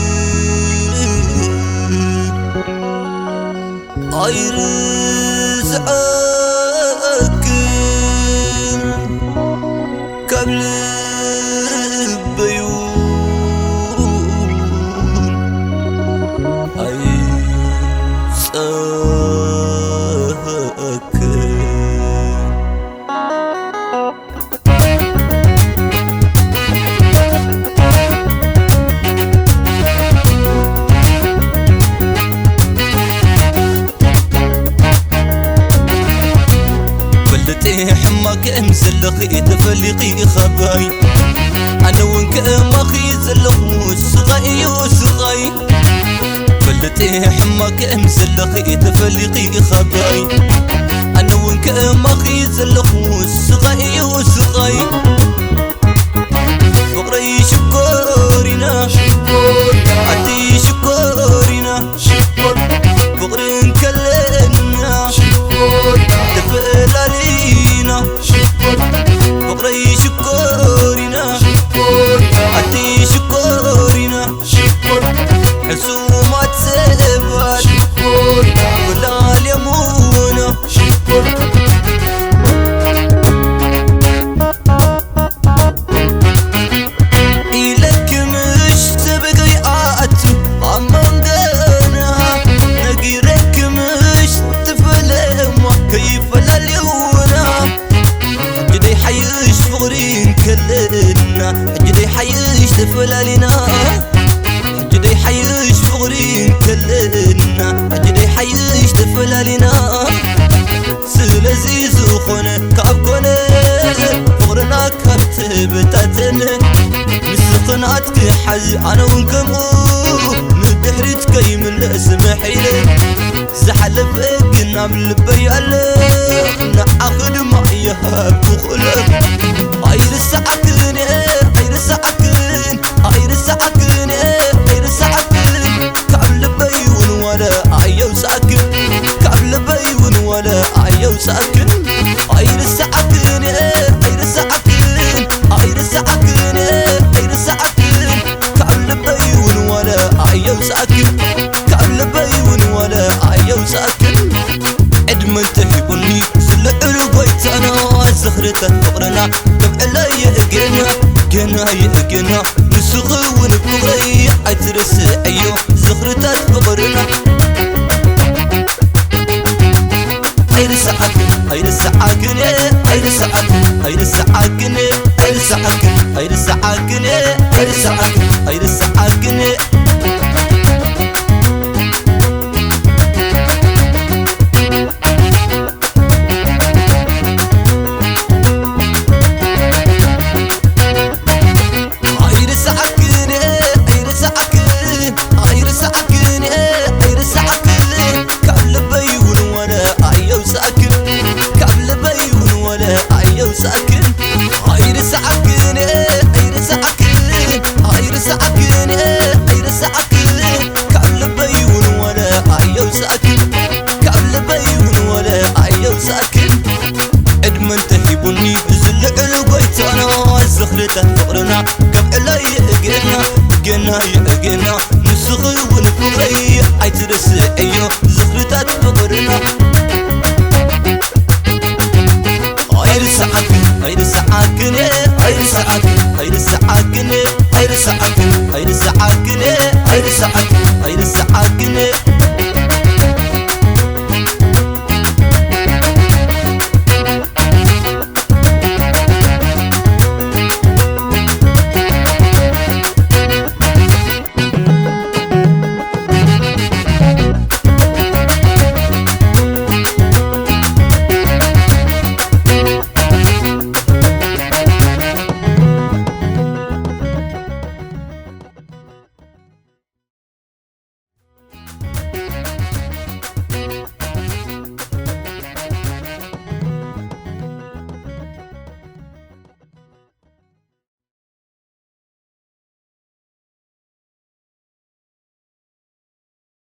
ኣይርስዓክን፣ ኣይርስዓክን፣ ካብ ልበዩ ኣይጸህክን። ፈልጢ ሕማቅ ከም ዘለኺ ተፈሊጢ ኻባይ፣ ኣነ እውን ከማኺ ዘለኹ ስቓይ እዩ ስቓይ። ፈልጢ ሕማቅ ከም ዘለኺ ተፈሊጢ ኻባይ፣ ኣነ እውን ከማኺ ዘለኹ ስቓይ እዩ ስቓይ። ፍቕረይ ሽኮሪና፣ ኣቲ ሽኮሪና፣ ፍቕሪ እንከለና ተፈላሊና። ፍቕረይ ሽኮሪና፣ ኣቲ ሽኮሪና፣ ሕሱማት ሰባት ፈላልዮምና። ኢለኪ ምሽ ሰብ ከይኣቱ ኣብ መንገና፣ ነጊረኪ ምሽ ትፈለማ ከይፈላልዩና። ሕጂ ደይ ሓይሽ ፍቕሪ እንከለና፣ ሕጂ ደይ ሓይሽ ተፈላሊና። ሕጂ ደይ ሓይሽ ፍቕሪ እንከለና፣ ሕጂ ደይ ሓይሽ ተፈላሊና። ስለዚ ዝኾነ ካብ ኮነ፣ ፍቕርና ካብ ተበታተነ፣ ንስኺ ናትኪ ሓዚ ኣነ እውን ከምኡ፣ ንድሕሪት ከይምለስ ምሒለ። ዝሓለፈ ግን ኣብ ልበይ ኣሎ፣ ንዓኺ ድማ ይሃብኩ ኩለ። ኣይርስዓክን፣ ኣይርስዓክን፣ ኣይርስዓክን፣ ኣይርስዓክን፣ ካብ ልበይ እውን ዋላ ኣየውጻእክን፣ ካብ ልበይ እውን ዋላ ኣየውጻእክን። ኣይርስዓክን፣ ኣይርስዓክን፣ ኣይርስዓክን፣ ኣይርስዓክን፣ ካብ ልበይ እውን ዋላ ኣየውጻእክን፣ ካብ ልበይ እውን ዋላ ኣየውጻእክን። ዕድመ እንተሂቡኒ ዝልዕሉ ጎይታና፣ ዝኽርታት ፍቕርና ከብዕላ እየ ገና፣ ገና እየ ገና። ንስኺ እውን ፍቕረይ ኣይትርስዕዮ ዝኽርታት ፍቕርና። ኣይርስዓክን፣ ኣይርስዓክን፣ ኣይርስዓክን፣ ኣይርስዓክን፣ ኣይርስዓክን፣ ኣይርስዓክን፣ ኣይርስዓክን፣ ኣይርስዓክን። ኣይርስዓክን፣ ኣይርስዓክን፣ ኣይርስዓክን፣ ኣይርስዓክን፣ ካብ ልበይ እውን ዋላ ኣየውጻእክን፣ ካብ ልበይ እውን ዋላ ኣየውጻእክን። ኣይርስዓክን፣ ኣይርስዓክን፣ ኣይርስዓክን፣ ኣይርስዓክን፣ ካብ ልበይ እውን ዋላ ኣየውጻእክን፣ ካብ ልበይ እውን ዋላ ኣየውጻእክን። ዕድመ እንተሂቡኒ ዝልዕሉ ጎይታና፣ ዝኽርታት ፍቕርና ከብዕላ እየ ገና፣ ገና እየ ገና። ንስኺ እውን ፍቕረይ ኣይትርስዕዮ ዝኽርታት ፍቕርና። ኣይርስዓክን፣ ኣይርስዓክን፣ ኣይርስዓክን፣ ኣይርስዓክን፣ ኣይርስዓክን፣ ኣይርስዓክን፣ ኣይርስዓክን፣